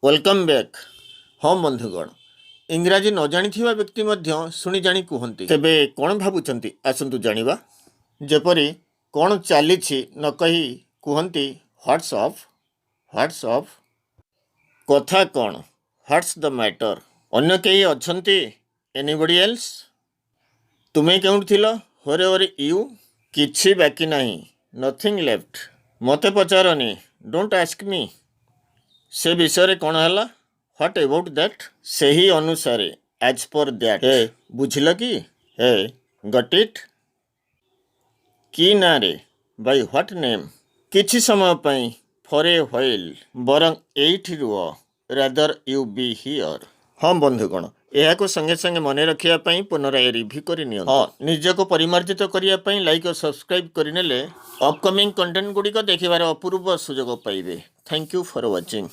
Welcome back. ହଁ ବନ୍ଧୁଗଣ, ଇଂରାଜୀ ନ ଜାଣିଥିବା ବ୍ୟକ୍ତି ମଧ୍ୟ ଶୁଣି ଜାଣି କୁହନ୍ତି। ତେବେ କ'ଣ ଭାବୁଛନ୍ତି, ଆସନ୍ତୁ ଜାଣିବା। ଯେପରି କ'ଣ ଚାଲିଛି ନ କହି କୁହନ୍ତି, "What's up?" What's up? କଥା କ'ଣ? What's the matter? ଅନ୍ୟ କେହି ଅଛନ୍ତି? Anybody else? ତୁମେ କେଉଁଠି ଥିଲ? Where were you? କିଛି ବାକି ନାହିଁ। Nothing left. ମୋତେ ପଚାରନି। Don't ask me. ସେ ବିଷୟରେ କ'ଣ ହେଲା? What about that? ସେହି ଅନୁସାରେ। As per that. ହେ, ବୁଝିଲ କି? Hey, got it? କି ନାଁରେ? By what name? କିଛି ସମୟ ପାଇଁ। For a while. ବରଂ ଏଇଠି ରୁହ। Rather you be here. ହଁ ବନ୍ଧୁଗଣ, ଏହାକୁ ସଙ୍ଗେ ସଙ୍ଗେ ମନେ ରଖିବା ପାଇଁ ପୁନରାୟ ରିଭ୍ୟୁ କରିନିଅନ୍ତୁ। ହଁ, ନିଜକୁ ପରିମାର୍ଜିତ କରିବା ପାଇଁ ଲାଇକ୍ ଓ ସବସ୍କ୍ରାଇବ୍ କରିନେଲେ ଅପକମିଂ କଣ୍ଟେଣ୍ଟ ଗୁଡ଼ିକ ଦେଖିବାର ଅପୂର୍ବ ସୁଯୋଗ ପାଇବେ। Thank you for watching.